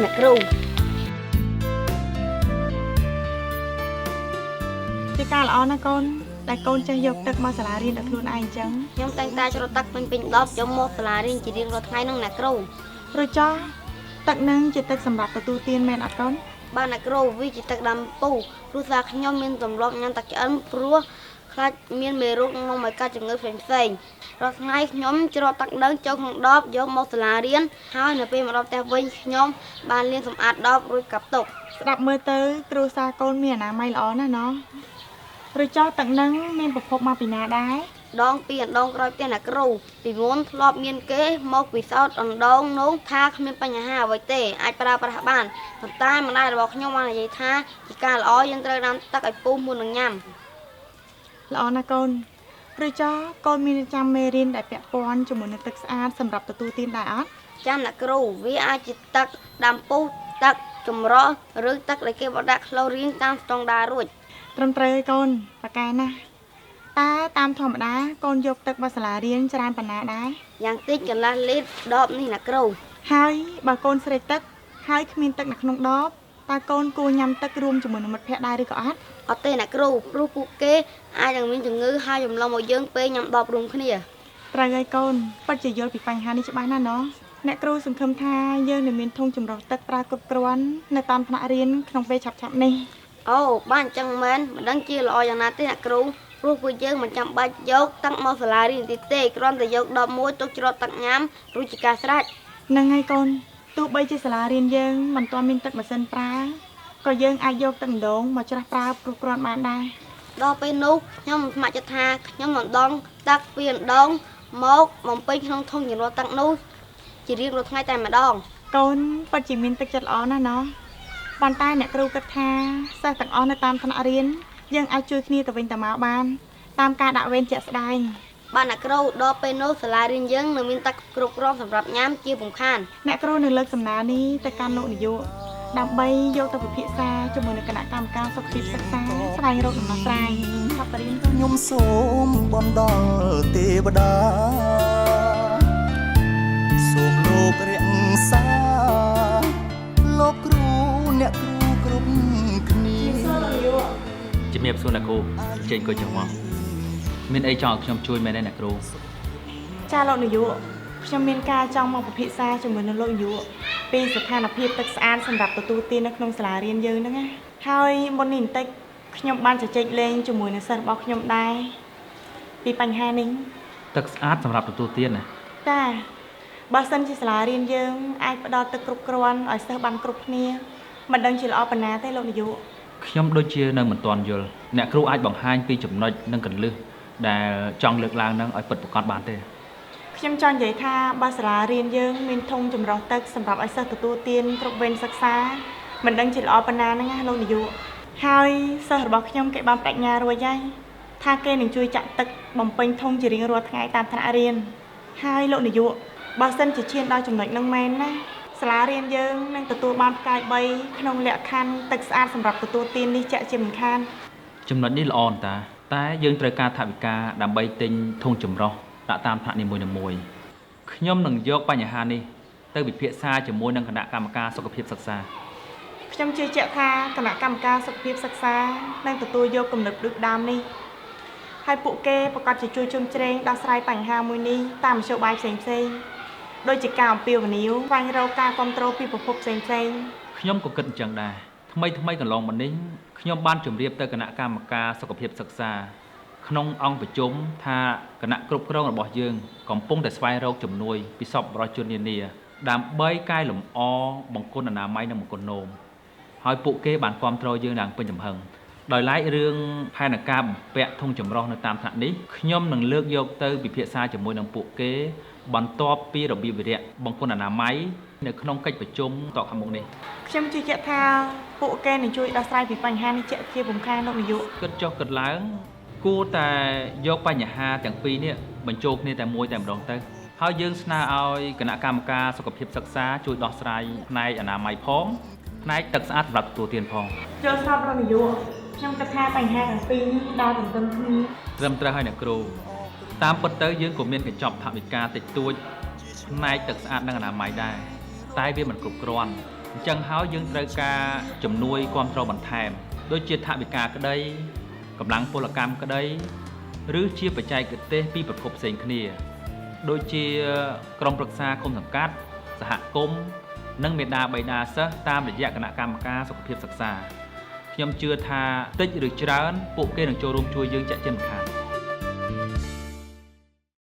អ្នកគ្រូ ជាការល្អណាស់កូនដែលកូនចេះយកទឹកមកសាលារៀនដល់ខ្លួនឯងអញ្ចឹង ខ្ញុំតែងតែច្រត់ទឹកពេញពេញដបយកមកសាលារៀនជារៀងរាល់ថ្ងៃហ្នឹងអ្នកគ្រូ រួចចោះទឹកនឹងជាទឹកសម្រាប់ទទួលទានមែនអត់កូន បាទអ្នកគ្រូវាជាទឹកដាំពុះព្រោះសារខ្ញុំមានទម្លាប់ញ៉ាំទឹកឆ្អិនព្រោះខ្លាចមានមេរោគនាំឲ្យកើតជំងឺផ្សេងផ្សេងៗរាល់ថ្ងៃខ្ញុំច្រត់ទឹកនឹងចូលក្នុងដបយកមកសាលារៀនហើយនៅពេលមកដល់ផ្ទះវិញខ្ញុំបានលាងសម្អាតដបរួចកាប់ទុក ស្ដាប់មើលទៅគ្រួសារកូនមានអនាម័យល្អណាស់ណោះរួចចោះទឹកនឹងមានប្រភពមកពីណាដែរ ដងពីអណ្ដងក្រោយផ្ទះអ្នកគ្រូពីមុនធ្លាប់មានគេមកពិសោធន៍អណ្ដងនោះថាគ្មានបញ្ហាអ្វីទេអាចប្រើប្រាស់បានប៉ុន្តែម្ដាយរបស់ខ្ញុំបាននិយាយថាជាការល្អយើងត្រូវដាំទឹកឲ្យពុះមុននឹងញ៉ាំ ល្អណាស់កូនរួចចោះកូនមានចាំមេរៀនដែលពាក់ព័ន្ធជាមួយនឹងទឹកស្អាតសម្រាប់ទទួលទានដែរអត់ ចាំអ្នកគ្រូវាអាចជាទឹកដាំពុះទឹកចម្រោះឬទឹកដែលគេបដាក់ក្លូរីនតាមស្តង់ដាររួច ត្រឹមត្រូវហើយកូនប៉ាកែណាស់តើតាមធម្មតាកូនយកទឹកមកសាលារៀនច្រើនប៉ុណ្ណាដែរ យ៉ាងតិចកន្លះលីត្រដបនេះអ្នកគ្រូ ហើយបើកូនស្រេកទឹកហើយគ្មានទឹកនៅក្នុងដបតើកូនគួរញ៉ាំទឹករួមជាមួយនឹងមិត្តភ័ក្តិដែរឬក៏អត់ អត់ទេអ្នកគ្រូព្រោះពួកគេអាចនឹងមានជំងឺហើយចម្លងមកយើងពេលញ៉ាំដបរួមគ្នា ត្រូវហើយកូនពិតជាយល់ពីបញ្ហានេះច្បាស់ណាស់ណោះអ្នកគ្រូសង្ឃឹមថាយើងនឹងមានធុងចម្រោះទឹកប្រើគ្រប់គ្រាន់នៅតាមថ្នាក់រៀនក្នុងពេលឆាប់ៗនេះ អូបានអញ្ចឹងមែនមិនដឹងជាល្អយ៉ាងណាទេអ្នកគ្រូព្រោះពួកយើងមិនចាំបាច់យកទឹកមកសាលារៀនទៀតទេគ្រាន់តែយកដបមួយទុកច្រត់ទឹកញ៉ាំរួចជាការស្រេច ហ្នឹងហើយកូនទោះបីជាសាលារៀនយើងមិនទាន់មានទឹកម៉ាស៊ីនប្រើក៏យើងអាចយកទឹកម្ដងមកច្រាស់ប្រើគ្រប់គ្រាន់បានដែរ ដល់ពេលនោះខ្ញុំមិនស្ម័គ្រចិត្តថាខ្ញុំនឹងដងទឹកពីអណ្ដងមកបំពេញក្នុងធុងចម្រោះទឹកនោះជារៀងរាល់ថ្ងៃតែម្ដង កូនពិតជាមានទឹកចិត្តល្អណាស់ណោះប៉ុន្តែអ្នកគ្រូគិតថាសិស្សទាំងអស់នៅតាមថ្នាក់រៀនយើងអាចជួយគ្នាទៅវិញទៅមកបានតាមការដាក់វេនជាក់ស្ដែង បាទអ្នកគ្រូដល់ពេលនោះសាលារៀនយើងនឹងមានទឹកគ្រប់គ្រាន់សម្រាប់ញ៉ាំជាពុំខាន អ្នកគ្រូនឹងលើកសំណើនេះទៅកាន់លោកនាយកដើម្បីយកទៅពិភាក្សាជាមួយនឹងគណៈកម្មការសុខភាពសិក្សាស្វែងរកដំណោះស្រាយខប់ទៅរៀនកូន ខ្ញុំសូមបំដល់ទេវតាសូមលោករក្សាលោកគ្រូអ្នកគ្រូគ្រប់គ្នា ជំរាបសួរអ្នកគ្រូចេញអង្គុយចុះមកមានអីចង់ឲ្យខ្ញុំជួយមែនទេអ្នកគ្រូ ចាលោកនាយកខ្ញុំមានការចង់មកពិភាក្សាជាមួយនឹងលោកនាយកពីស្ថានភាពទឹកស្អាតសម្រាប់ទទួលទាននៅក្នុងសាលារៀនយើងហ្នឹងណាហើយមុននេះបន្តិចខ្ញុំបានជជែកលេងជាមួយនឹងសិស្សរបស់ខ្ញុំដែរពីបញ្ហានេះ ទឹកស្អាតសម្រាប់ទទួលទានណា ចាបើសិនជាសាលារៀនយើងអាចផ្ដល់ទឹកគ្រប់គ្រាន់ឲ្យសិស្សបានគ្រប់គ្នាមិនដឹងជាល្អប៉ុណ្ណាទេលោកនាយក ខ្ញុំដូចជានៅមិនទាន់យល់អ្នកគ្រូអាចបង្ហាញពីចំណុចនិងកលឹះដែលចង់លើកឡើងហ្នឹងឲ្យពិតប្រាកដបានទេ ខ្ញុំចង់និយាយថាបើសាលារៀនយើងមានធុងចម្រោះទឹកសម្រាប់ឲ្យសិស្សទទួលទានគ្រប់វេនសិក្សាមិនដឹងជាល្អប៉ុណ្ណាហ្នឹងណាលោកនាយកហើយសិស្សរបស់ខ្ញុំគេបានបដិញ្ញារួចហើយថាគេនឹងជួយចាក់ទឹកបំពេញធុងជារៀងរាល់ថ្ងៃតាមថ្នាក់រៀនហើយលោកនាយកបើសិនជាឈានដល់ចំណុចហ្នឹងមែនណាសាលារៀនយើងនឹងទទួលបានផ្កាយ3ក្នុងលក្ខខណ្ឌទឹកស្អាតសម្រាប់ទទួលទាននេះជាក់ជាមិនខាន ចំណុចនេះល្អណាស់តាតែយើងត្រូវការថវិកាដើម្បីទិញធុងចម្រោះដាក់តាមថ្នាក់នីមួយៗខ្ញុំនឹងយកបញ្ហានេះទៅពិភាក្សាជាមួយនឹងគណៈកម្មការសុខភាពសិក្សា ខ្ញុំជឿជាក់ថាគណៈកម្មការសុខភាពសិក្សានឹងទទួលយកគំនិតដូចដើមនេះហើយពួកគេប្រកាសជាជួយជ្រោមជ្រែងដោះស្រាយបញ្ហាមួយនេះតាមមធ្យោបាយផ្សេងៗដូចជាការអំពាវនាវស្វែងរកការគ្រប់គ្រងពីប្រភពផ្សេងៗ ខ្ញុំក៏គិតអញ្ចឹងដែរថ្មីថ្មីកន្លងមកនេះខ្ញុំបានជម្រាបទៅគណៈកម្មការសុខភាពសិក្សាក្នុងអង្គប្រជុំថាគណៈគ្រប់គ្រងរបស់យើងកំពុងតែស្វែងរកជំនួយពីសប្បុរសជននានាដើម្បីកែលម្អបង្គន់អនាម័យនិងបង្គន់នោមហើយពួកគេបានគ្រប់គ្រងយើងយ៉ាងពេញទំហឹងដោយឡែករឿងផែនការបំពាក់ធុងចម្រោះនៅតាមថ្នាក់នេះខ្ញុំនឹងលើកយកទៅពិភាក្សាជាមួយនឹងពួកគេបន្ទាប់ពីរបៀបវិរៈបង្គន់អនាម័យនៅក្នុងកិច្ចប្រជុំតខាងមុខនេះ ខ្ញុំជឿជាក់ថាពួកគេនឹងជួយដោះស្រាយពីបញ្ហានេះជាក់ជាពុំខានលោកនាយក គិតចុះគិតឡើងគួរតែយកបញ្ហាទាំងពីរនេះបញ្ចូលគ្នាតែមួយតែម្ដងទៅហើយយើងស្នើឲ្យគណៈកម្មការសុខភាពសិក្សាជួយដោះស្រាយផ្នែកអនាម័យផងផ្នែកទឹកស្អាតសម្រាប់ទទួលទានផង យល់ស្របលោកនាយកខ្ញុំគិតថាបញ្ហាទាំងពីរនេះដើរទន្ទឹមគ្នា ត្រឹមត្រូវហើយអ្នកគ្រូតាមពិតទៅយើងក៏មានកញ្ចប់ថវិកាតិចតួចផ្នែកទឹកស្អាតនិងអនាម័យដែរតែវាមិនគ្រប់គ្រាន់ អញ្ចឹងហើយយើងត្រូវការជំនួយគ្រប់គ្រងបន្ថែម ដូចជាថវិកាក្តីកម្លាំងពលកម្មក្តីឬជាបច្ចេកទេសពីប្រភពផ្សេងគ្នា ដូចជាក្រុមប្រឹក្សាឃុំសង្កាត់សហគមន៍និងមេដាបៃតាសិស្សតាមរយៈគណៈកម្មការសុខភាពសិក្សាខ្ញុំជឿថាតិចឬច្រើនពួកគេនឹងចូលរួមជួយយើងជាក់ជាមិនខាន។